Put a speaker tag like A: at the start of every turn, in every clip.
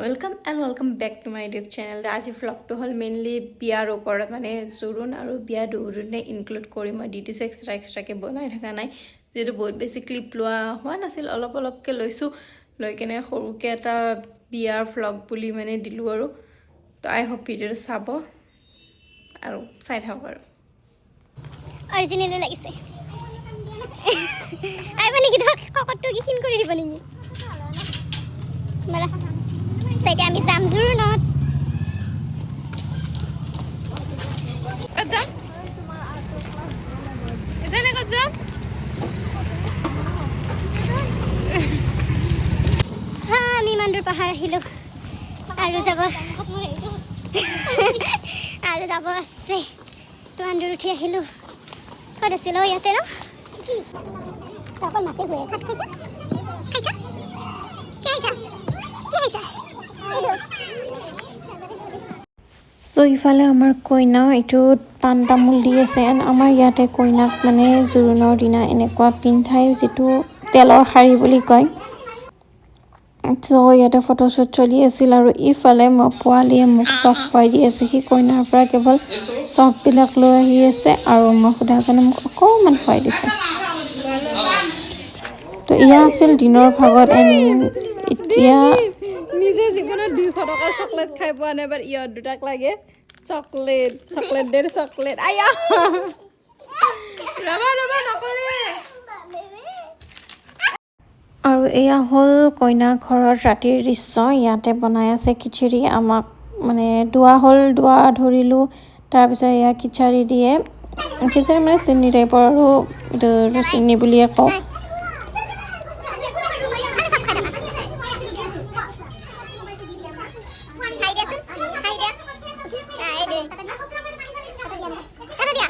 A: Welcome and welcome back to my YouTube channel. আজি ভ্লগটো হ'ল mainly বিয়াৰ ওপৰত, মানে জোৰোণ আৰু বিয়া দুয়োদিনে ইনক্লুড কৰি মই দি দিছোঁ। এক্সট্ৰা এক্সট্ৰাকৈ বনাই থকা নাই, যিহেতু বহুত বেছি ক্লিপ লোৱা হোৱা নাছিল। অলপ অলপকৈ লৈছোঁ, লৈ কেনে সৰুকৈ এটা বিয়াৰ ভ্লগ বুলি মানে দিলোঁ আৰু। তো আই হোপ ভিডিঅ'টো চাব আৰু চাই থাকক আৰু।
B: অৰিজিনেলে লাগিছে। আহিব নেকি? তোমাক ককতটো কি ক্ষীণ কৰি দিব নেকি? ব'লা। So, এতিয়া আমি যাম জোৰোণত।
A: ক'ত যাম? এজনে ক'ত যাম?
B: হা, আমি ইমান দূৰ পাহাৰ আহিলোঁ আৰু যাব আছে। ইমান দূৰ উঠি আহিলোঁ। ক'ত আছিল অ'? ইয়াতে ন? অকল মাছে হৈ আছে। খাইছা? কি খাইছা? কি খাইছা? এইটো।
A: চ' ইফালে আমাৰ কইনা এইটোত পাণ তামোল দি আছে। এণ্ড আমাৰ ইয়াতে কইনাক মানে জোৰোণৰ দিনা এনেকুৱা পিন্ধাই, যিটো তেলৰ শাৰী বুলি কয়। চ' ইয়াতে ফটোশ্বুট চলি আছিল আৰু ইফালে মই পোৱালীয়ে মোক চফ খুৱাই দি আছে। সি কইনাৰ পৰা কেৱল চফবিলাক লৈ আহি আছে আৰু মই সোধাৰ কাৰণে মোক অকণমান খুৱাই দিছে। তো এয়া আছিল দিনৰ ভাগত। এণ্ড এতিয়া নিজে জীৱনত 200 টকাৰ চকলেট খাই পোৱা নাই, বাট ইহঁত দুটাক লাগে চকলেট, চকলেট দে, চকলেট। আয়া, ৰবা ৰবা, নকৰে। আৰু এয়া হ'ল কইনা ঘৰত ৰাতিৰ দৃশ্য। ইয়াতে বনাই আছে খিচিৰি। আমাক মানে দোৱা হ'ল, দোৱা ধৰিলোঁ। তাৰপিছত এয়া খিচাৰি দিয়ে। খিচাৰি মানে চেনি টাইপৰ আৰু, এইটো চেনি বুলিয়ে কওঁ।
B: চব খাই থাকা। খাই দিয়াচোন, খাই দিয়া। নাই দে। এটা দিয়া।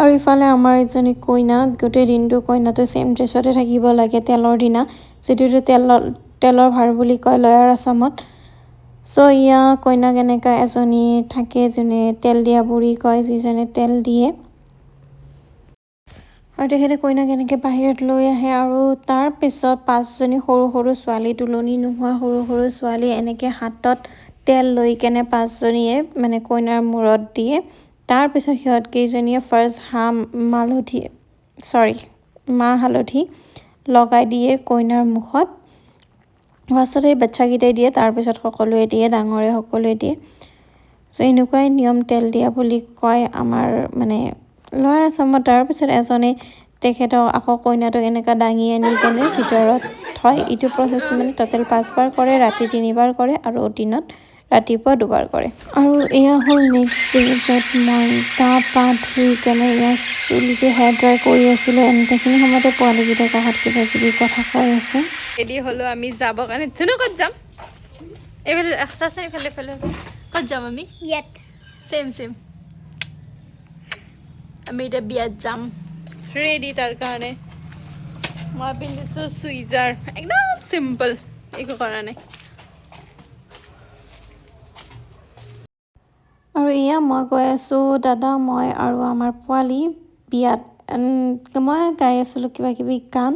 A: আৰু ইফালে আমাৰ এজনী কইনা, গোটেই দিনটো কইনাটো ছেইম ড্ৰেছতে থাকিব লাগে তেলৰ দিনা, যিটো তেলৰ ভাৰ বুলি কয় লয়াৰ আছামত। চ' ইয়া কইনাক এনেকুৱা এজনী থাকে, যোনে তেল দিয়া বুঢ়ী কয়, যিজনে তেল দিয়ে। আৰু তেখেতে কইনাক এনেকৈ বাহিৰত লৈ আহে আৰু তাৰপিছত পাঁচজনী সৰু সৰু ছোৱালী, তোলনি নোহোৱা সৰু সৰু ছোৱালী, এনেকৈ হাতত তেল লৈ কেনে পাঁচজনীয়ে মানে কইনাৰ মূৰত দিয়ে। তাৰপিছত সিহঁতকেইজনীয়ে ফাৰ্ষ্ট মালধি, চৰি, মাহ হালধি লগাই দিয়ে কইনাৰ মুখত। ফাৰ্ষ্টতে বাচ্ছাকেইটাই দিয়ে, তাৰপিছত সকলোৱে দিয়ে, ডাঙৰে সকলোৱে দিয়ে। চ' এনেকুৱাই নিয়ম তেল দিয়া বুলি কয় আমাৰ মানে লয়াৰ আছামত। তাৰপিছত এজনে তেখেতক আকৌ কইনাটোক এনেকুৱা দাঙি আনি কেনে ভিতৰত থয়। এইটো প্ৰচেছ মানে ট'টেল পাঁচবাৰ কৰে। ৰাতি তিনিবাৰ কৰে আৰু দিনত ৰাতিপুৱা দুবাৰ কৰে। আৰু এয়া হ'ল নেক্সট ডে, য'ত মই গা পা ধুই কেনে এয়া চুলিটো হেয়াৰ ড্ৰাই কৰি আছিলোঁ। এনে সেইখিনি সময়তে পোৱালীকেইটাৰ কাষত কিবা কিবি কথা কৈ আছে। ৰেডি হ'লোঁ আমি যাবৰ কাৰণে। ধুনু, ক'ত যাম? এইফালে চাচোন, এইফালে, এইফালে। ক'ত যাম আমি?
B: ইয়াত।
A: Same same. আমি এতিয়া বিয়াত যাম, ৰেডি। তাৰ কাৰণে মই পিন্ধিছোঁ চুইজাৰ, একদম চিম্পল, একো কৰা নাই। আৰু এয়া মই গৈ আছোঁ, দাদা, মই আৰু আমাৰ পোৱালি বিয়াত। মই গাই আছিলোঁ কিবা কিবি গান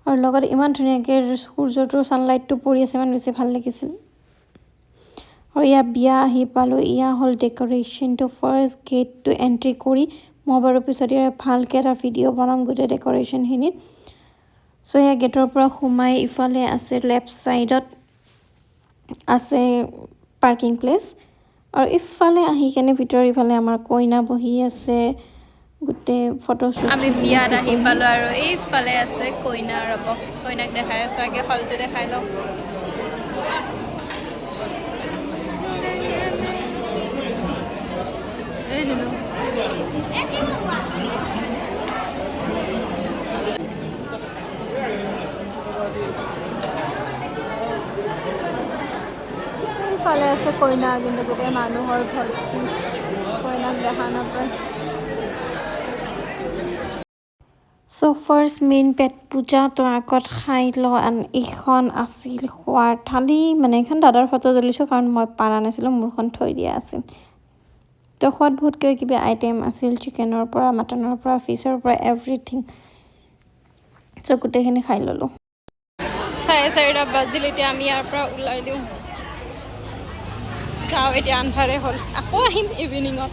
A: আৰু লগত ইমান ধুনীয়াকৈ সূৰ্যটোৰ ছানলাইটটো পৰি আছে, ইমান বেছি ভাল লাগিছিল। আৰু এয়া বিয়া আহি পালোঁ। এয়া হ'ল ডেক'ৰেশ্যনটো, ফাৰ্ষ্ট গেটটো এণ্ট্ৰি কৰি। মই বাৰু পিছত ইয়াৰ ভালকৈ এটা ভিডিঅ' বনাম গোটেই ডেক'ৰেশ্যনখিনিত। চ' এয়া গেটৰ পৰা সোমাই ইফালে আছে, লেফ্ট ছাইডত আছে পাৰ্কিং প্লেচ। আৰু ইফালে আহি কেনে ভিতৰত ইফালে আমাৰ কইনা বহি আছে, গোটেই ফটোশ্বুট। আমি বিয়াত আহি পালোঁ আৰু এইফালে আছে কইনা। ৰ'ব, কইনাক দেখাই আছোঁ। আগে হলটো দেখাই লওঁ। এই ধুনু। ইফালে আছে কইনা, কিন্তু গোটেই মানুহৰ ভৰ্তি, কইনাক দেখা নাপায়। চ' ফাৰ্ষ্ট মেইন পেট পূজা, তো আগত খাই লওঁ। এণ্ড এইখন আছিল খোৱাৰ থালি, মানে এইখন দাদাৰ ফটো তুলিছোঁ, কাৰণ মই পাৰা নাছিলোঁ, মোৰখন থৈ দিয়া আছিল। তো খোৱাত বহুত কিবা কিবি আইটেম আছিল, চিকেনৰ পৰা, মাটনৰ পৰা, ফিছৰ পৰা, এভৰিথিং। চ' গোটেইখিনি খাই ল'লোঁ।
C: 4:30 বাজিল। এতিয়া আমি ইয়াৰ পৰা ওলাই দিওঁ, যাওঁ। এতিয়া আন্ধাৰে হ'ল, আকৌ আহিম ইভিনিঙত।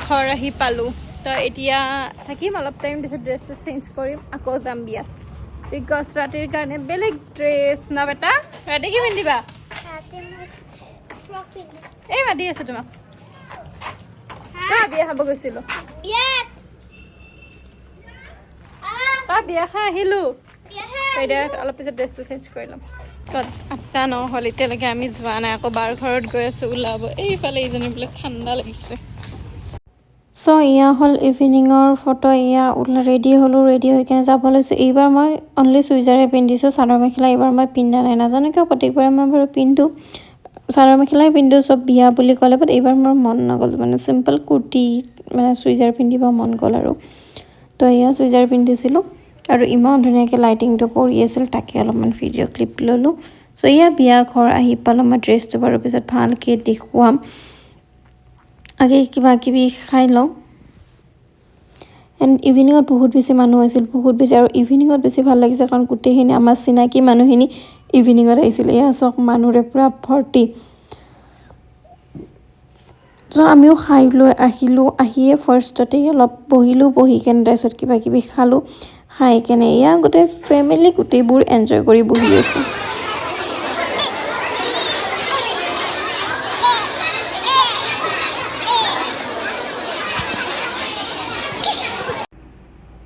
C: ঘৰ আহি পালোঁ। তো এতিয়া থাকিম অলপ টাইম, তাৰপিছত ড্ৰেছ চেঞ্জ কৰিম, আকৌ যাম বিয়াত, because ৰাতিৰ কাৰণে বেলেগ ড্ৰেছ ন বেটা? ৰাতি কি পিন্ধিবা?
B: ৰাতি মই ফ্ৰক পিন্ধিম।
C: এই মাতি আছে তোমাক। কা বিয়া খাব গৈছিলোঁ?
B: বিয়াত।
C: কা বিয়া খাই আহিলোঁ। এতিয়া অলপ পিছত ড্ৰেছটো চেঞ্জ কৰি ল'ম। ক'ত 8টা 9 হ'ল, এতিয়ালৈকে আমি যোৱা নাই। আকৌ বাৰ ঘৰত গৈ আছোঁ, ওলাব। এইফালে এইজনী বোলে ঠাণ্ডা লাগিছে।
A: চ' এয়া হ'ল ইভিনিঙৰ ফটো। এয়া ৰেডি হ'লোঁ, ৰেডি হৈ কেনে যাব লৈছোঁ। এইবাৰ মই অনলি চুইজাৰে পিন্ধিছোঁ, চাদৰ মেখেলা এইবাৰ মই পিন্ধা নাই। নাজানো কিয়। প্ৰত্যেকবাৰে মই বাৰু পিন্ধোঁ, চাদৰ মেখেলাই পিন্ধোঁ চব বিয়া বুলি ক'লে, বাট এইবাৰ মোৰ মন নগ'ল। মানে চিম্পল কুৰ্তি, মানে চুইজাৰ পিন্ধিব মন গ'ল আৰু। তো এয়া চুইজাৰ পিন্ধিছিলোঁ আৰু ইমান ধুনীয়াকৈ লাইটিংটো পৰি আছিল, তাকে অলপমান ভিডিঅ' ক্লিপ ল'লোঁ। চ' এয়া বিয়া ঘৰ আহি পালোঁ। মই ড্ৰেছটো বাৰু পিছত ভালকৈ দেখুৱাম, আগে কিবা কিবি খাই লওঁ। এণ্ড ইভিনিঙত বহুত বেছি মানুহ হৈছিল, বহুত বেছি। আৰু ইভিনিঙত বেছি ভাল লাগিছে, কাৰণ গোটেইখিনি আমাৰ চিনাকি মানুহখিনি ইভিনিঙত আহিছিল। এয়া চাওক, মানুহৰে পূৰা ভৰ্তি। চ' আমিও খাই লৈ আহিলোঁ। আহিয়ে ফাৰ্ষ্টতেই অলপ বহিলোঁ, বহি কেনে তাৰপিছত কিবা কিবি খালোঁ। খাই কেনে এয়া গোটেই ফেমিলি গোটেইবোৰ এনজয় কৰি বহি আছোঁ।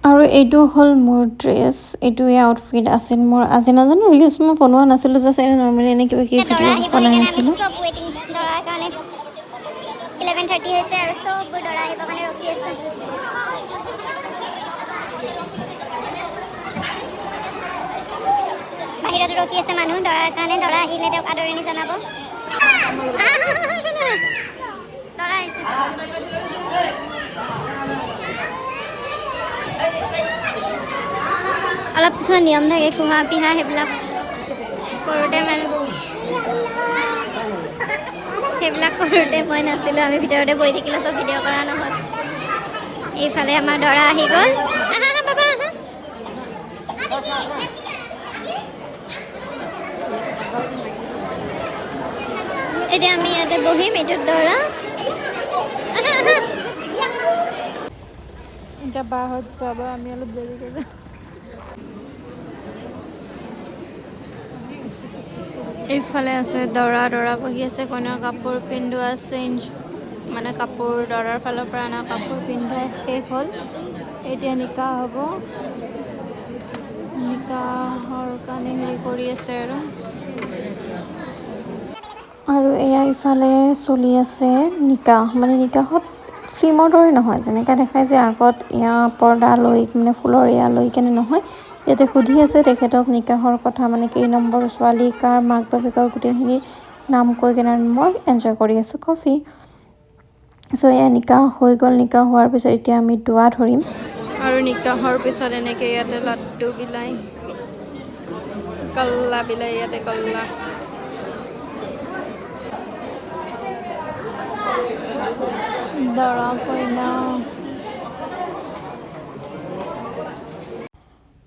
A: আৰু এইটো হ'ল মোৰ ড্ৰেছ, এইটোৱে আউটফিট আছিল মোৰ আজি। নাজানো, ৰিলচ মই বনোৱা নাছিলোঁ, জাষ্ট এনে নৰ্মেলি এনে কিবা কিবি
B: দৰা
A: ভিডিঅ'
B: আহিব,
A: বনাই
B: সেইকাৰণে আমি
A: আছিলোঁ।
B: চব ৱেইটিং দৰাৰ কাৰণে। 11:30 হৈছে আৰু চববোৰ দৰা আহিবৰ কাৰণে ৰখি আছে। বাহিৰত ৰখি আছে মানুহ দৰাৰ কাৰণে। দৰা আহিলে তেওঁক আদৰণি জনাব। দৰা আহিছে। অলপ কিছুমান নিয়ম থাকে, খোৱা পিহা সেইবিলাক কৰোঁতে, মানে সেইবিলাক কৰোঁতে মই নাছিলোঁ। আমি ভিতৰতে বহি থাকিলোঁ, চব ভিডিঅ' কৰা নহ'ল। এইফালে আমাৰ দৰা আহি গ'ল। আহা আহা বাবা, আহা। এতিয়া আমি ইয়াতে বহিম। এইটোত দৰা, আহা আহা।
C: এতিয়া বাহঁত যাব, আমি অলপ দেৰিকৈ যাম। এইফালে আছে দৰা, দৰা বহি আছে। কইনাৰ কাপোৰ পিন্ধোৱা চেঞ্জ, মানে কাপোৰ দৰাৰ ফালৰ পৰা অনা কাপোৰ পিন্ধাই শেষ হ'ল। এতিয়া নিকাহ হ'ব। নিকাহৰ কাৰণে হেৰি কৰি আছে আৰু।
A: আৰু এয়া ইফালে চলি আছে নিকাহ। মানে নিকাহত ফিল্মৰ দৰে নহয়, যেনেকৈ দেখাই যে আগত এয়া পৰ্দা লৈ, মানে ফুলৰ এয়া লৈ কেনে নহয়। ইয়াতে সুধি আছে তেখেতক নিকাহৰ কথা, মানে কেই নম্বৰ ছোৱালী, কাৰ মাক বাপেকৰ গোটেইখিনি নাম কৈ কেনে। মই এনজয় কৰি আছোঁ কফি। চ' এয়া নিকাহ হৈ গ'ল। নিকাহ হোৱাৰ পিছত এতিয়া আমি দোৱা ধৰিম।
C: আৰু নিকাহৰ পিছত এনেকৈ ইয়াতে লাড্ডু বিলাই, কল্লা বিলাই ইয়াতে কল্লা। দৰা কইনা।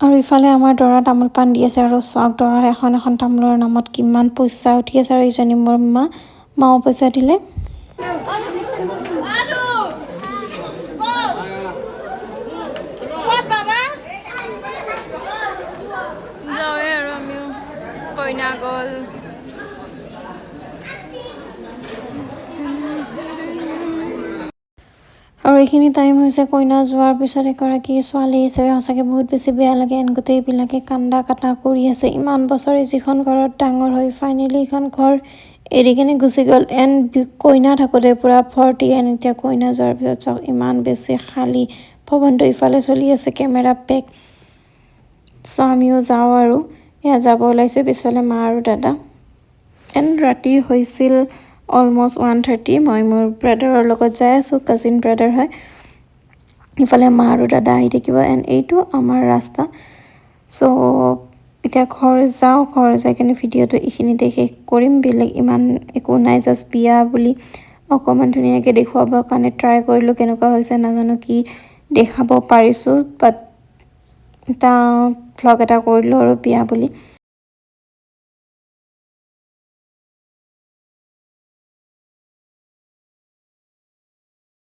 A: আৰু ইফালে আমাৰ দৰা তামোল পাণ দি আছে। আৰু চাওক, দৰাৰ এখন এখন তামোলৰ নামত কিমান পইচা উঠি আছে। আৰু এইজনী মোৰ মা, মাও পইচা দিলে।
C: যাওঁৱে আৰু আমিও, কইনা গ'ল।
A: আৰু এইখিনি টাইম হৈছে কইনা যোৱাৰ পিছত এগৰাকী ছোৱালী হিচাপে সঁচাকৈ বহুত বেছি বেয়া লাগে। এণ্ড গোটেইবিলাকে কান্দা কাটা কৰি আছে। ইমান বছৰে যিখন ঘৰত ডাঙৰ হৈ ফাইনেলি এইখন ঘৰ এৰি কেনে গুচি গ'ল। এণ্ড কইনা থাকোঁতে পূৰা ভৰ্তি, এণ্ড এতিয়া কইনা যোৱাৰ পিছত চাওক, ইমান বেছি খালী ভৱনটো। ইফালে চলি আছে কেমেৰা পেক। চ' আমিও যাওঁ আৰু এয়া যাব ওলাইছোঁ, পিছফালে মা আৰু দাদা। এণ্ড ৰাতি হৈছিল অলমষ্ট 1:30। মই মোৰ ব্ৰাদাৰৰ লগত যাই আছোঁ, কাজিন ব্ৰাদাৰ হয়। ইফালে মা আৰু দাদা আহি থাকিব। এণ্ড এইটো আমাৰ ৰাস্তা। চ' এতিয়া ঘৰ যাওঁ, ঘৰ যাই কেনে ভিডিঅ'টো এইখিনিতে শেষ কৰিম। বেলেগ ইমান একো নাই, জাষ্ট বিয়া বুলি অকণমান ধুনীয়াকৈ দেখুৱাবৰ কাৰণে ট্ৰাই কৰিলোঁ। কেনেকুৱা হৈছে নাজানো, কি দেখাব পাৰিছোঁ, বাট এটা ভ্লগ এটা কৰিলোঁ আৰু বিয়া বুলি।